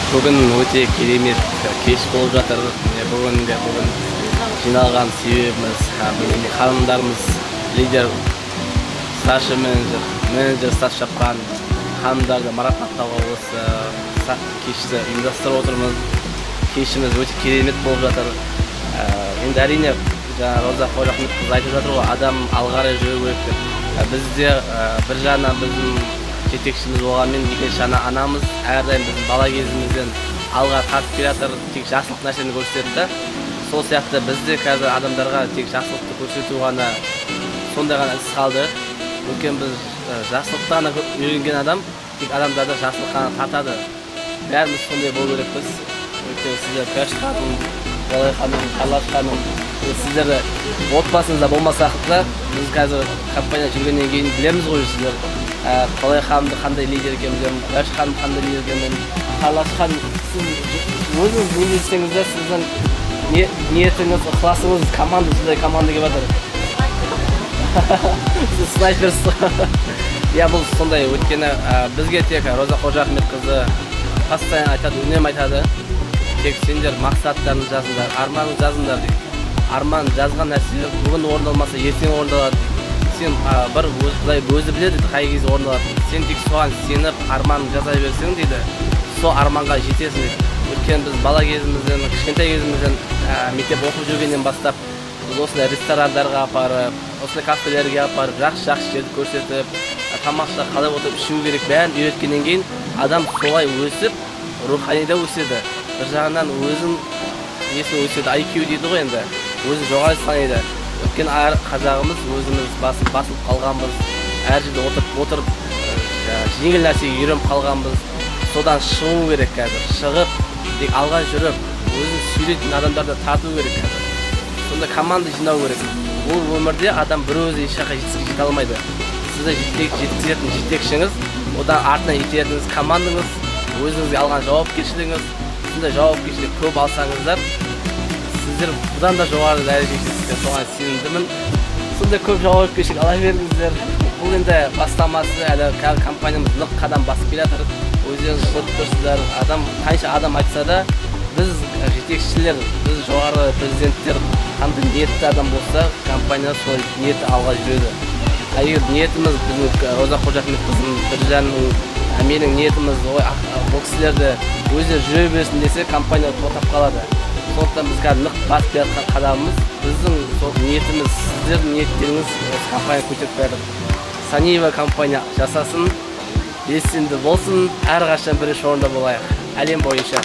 Бүгін өте керемет кеш болып жатыр. Міне, бүгін де, бүгін жиналған себебіміз біздің ханымдарымыз, лидер, старший менеджер, менеджер стаж шапқан ханымдарды марапаттауға осы кешті ұйымдастырып отырмыз. Кешіміз өте керемет болып жатыр. Енді, әрине, жаңа Роза Қожахметқызы айтып жатыр ғой, адам алға қарай жүру керек деп. Біз де бір жағынан біздің жетекшіміз болғанымен, екінші жағынан анамыз әрдайым біздің бала кезімізден алға тартып келе жатыр, тек жақсылық нәрсені көрсетеді да. Сол сияқты біз де қазір адамдарға тек жақсылықты көрсету ғана, сондай ғана іс қалды. Өйткені біз жақсылықты ғана үйренген адам тек адамдарды жақсылыққа ғана тартады. Бәріміз сондай болу керекпіз. Өйткені сіздер, Күләш ханым, Балай ханым, Қарлаш ханым, сіздер отбасыңызда болмасақ та, біз қазір компания жүргеннен кейін білеміз ғой сіздер. Қалай ханымды қандай лидер екенін білемін, Күләш ханым қандай лидер екенін білемін. Қарлаш ханым, сіз өзіңіз не десеңіз де, сіздің ниетіңіз, ықыласыңыз, команда, сондай команда келіп жатыр. Сіз снайперсіз. Иә, бұл сондай, өйткені бізге тек Роза Қожахметқызы постоянно айтады, үнемі айтады: тек сендер мақсаттарыңды жазыңдар, арманыңды жазыңдар дейді. Арман жазған нәрсе бүгін орындалмаса, ертең орындалады дейді. Сен бір өз, Құдай өзі біледі дейді қай кезде орындалатынын. Сен тек соған сеніп, арманыңды жаза берсең дейді, сол арманға жетесің дейді. Өйткені біз бала кезімізден, кішкентай кезімізден, мектеп оқып жүргеннен бастап біз осындай ресторандарға апарып, осындай кафелерге апарып, жақсы жақсы жерді көрсетіп, тамақша қалай отырып ішу керек, бәрін үйреткеннен кейін адам солай өсіп, рухани да өседі, бір жағынан өзін несі өседі, IQ дейді ғой енді, өзін жоғары санайды. Өйткені әр қазағымыз өзіміз басылып қалғанбыз, әр жерде отырып отырып, жаңағы жеңіл нәрсеге үйреніп қалғанбыз. Содан шығу керек қазір. Шығып, тек алға жүріп, өзін сүйрейтін адамдарды тарту керек қазір. Сонда команда жинау керек. Бұл өмірде адам бір өзі еш жаққа жетістікке жете алмайды. Сізді жеткізетін жетекшіңіз, одан артынан итеретініңіз командаңыз, өзіңізге алған жауапкершілігіңіз. Сондай жауапкершілік көп алсаңыздар, сіздер бұдан да жоғары дәрежеге жетесіздер, соған сенімдімін. Сондай көп жауапкершілік ала беріңіздер. Бұл енді бастамасы әлі. Қазір компаниямыз нық қадам басып келе жатыр, өздеріңіз көріп тұрсыздар. Адам қанша адам айтса да, біз жетекшілер, біз жоғары президенттер қандай ниетті адам болса, компания сол ниеті алға жүреді. А егер ниетіміз біздің Роза Қожахметқызының, Біржанның, менің ниетіміз ой, бұл кісілерді өздері жүре берсін десе, компания тоқтап қалады. Сондықтан біз қазір нық басып келе жатқан қадамымыз, біздің сол ниетіміз, сіздердің ниеттеріңіз осы компания көтеріп келе жатыр. Саниева компания жасасын, белсенді болсын, әрқашан бірінші орында болайық әлем бойынша.